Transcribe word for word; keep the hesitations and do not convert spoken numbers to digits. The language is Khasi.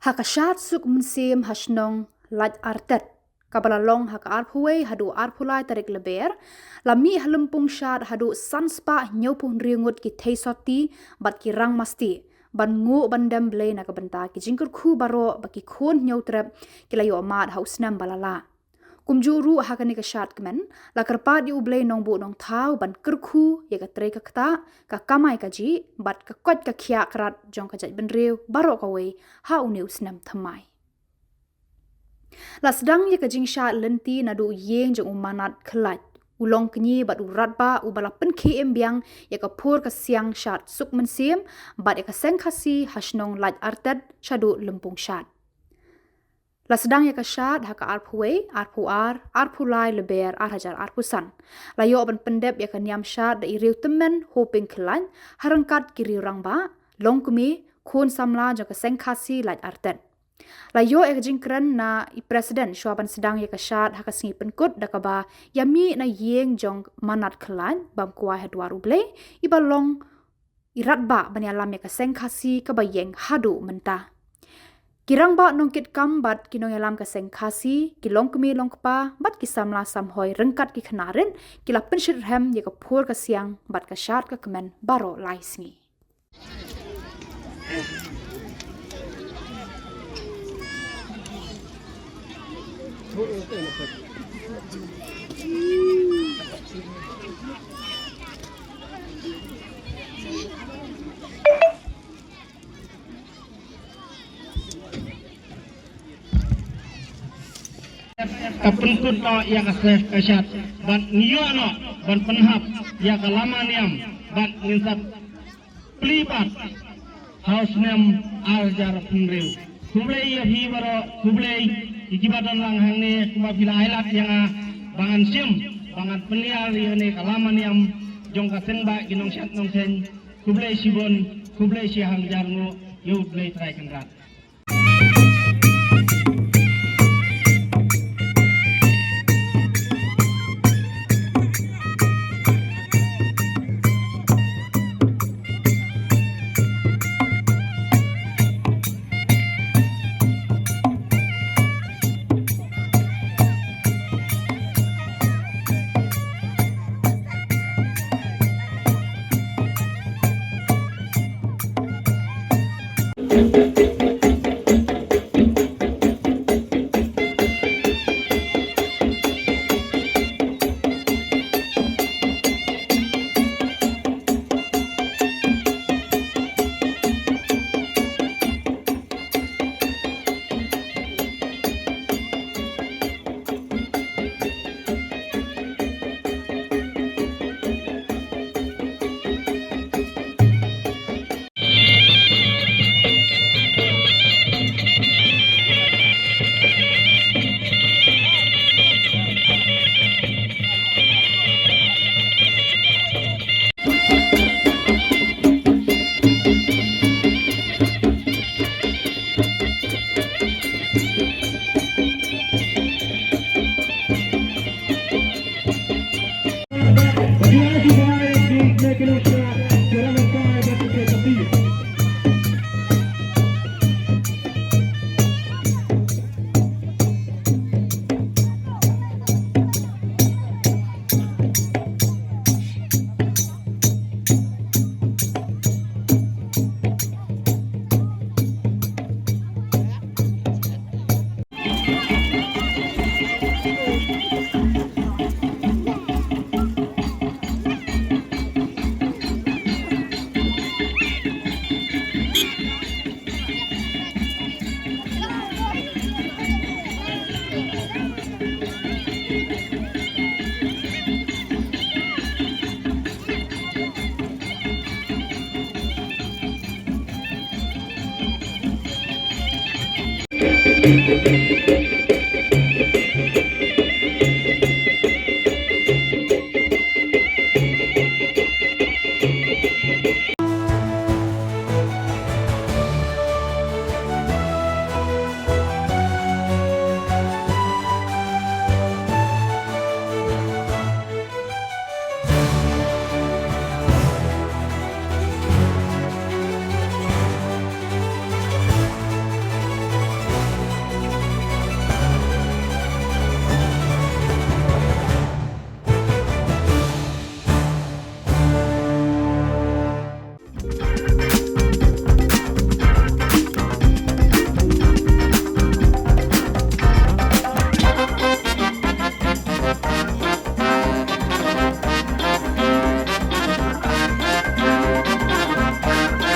Ha ka shad suk mynsiem ha shnong Laitartet, kaba la long ha ka arphew wei haduh arphew lai tarik Lber, la mih ha lympung shad haduh san spah hynñiewphew hynriew ngut ki theisotti bad ki rangmasti ban nguh ban dem Blei na ka bynta ki jingkyrkhu baroh ba ki khun Hynñiewtrep ki la ïoh mad ha u snem ba la lah. Kumjuh ruh ha kane ka shad kmen, la kyrpad ïa U Blei Nongbuh Nongthaw ban kyrkhu ïa ka trei ka ktah, ka kamai kajih bad ka koit ka khiah krat jong ka jaitbynriew baroh kawei ha une u snem thymmai. La sdang ïa ka jingshad lynti naduh ïing jong u Manat Khlait, u longkñi bad u radbah uba la pynkhie im biang ïa ka phur ka siang shad suk mynsiem bad ïa ka seng Khasi ha shnong Laitartet shaduh lympung shad. La sdang ïa ka shad ha ka arphew wei, arphew ar, arphew lai Lber ar hajar arphew san. La ïoh ban pyndep ïa ka niam shad da i riew tymmen Hoping Khlait ha ryngkat ki riew rangbah, longkmie, khun samla jong ka seng Khasi Laitartet. La ïoh ïa ka jingkren na i president shuwa ban sdang ïa ka shad ha ka sngi pynkut da kaba ïa mih na ïing jong Manat Khlait bam kwai ha dwar U Blei, iba long i radbah ban ïalam ïa ka seng Khasi kaba ïeng haduh mynta. Ki rangbah nongkitkam bad ki nongïalam ka seng Khasi, ki longkmie longkpa bad ki samla samhoi ryngkat ki khynnah rit ki la pynshitrhem ïa ka phur ka siang bad ka shad ka kmen baroh lai sngi. Ka pynkut noh ïa ka seh ka shad bad ngi ïoh noh ban pynhap ïa ka lama niam bad ngin sa plie pat ha u snem ar hajar hynriew. Khublei ïa phi baroh, khublei ïa kiba don lang hangne, kumba phi la ai lad ïa nga ba ngan shim, ba ngan pynïar ïa kane ka lama niam jong ka seng bah ki nongshad nongseng. Khublei shibun, khublei shihajar nguh, ïa U Blei Trai Kynrad.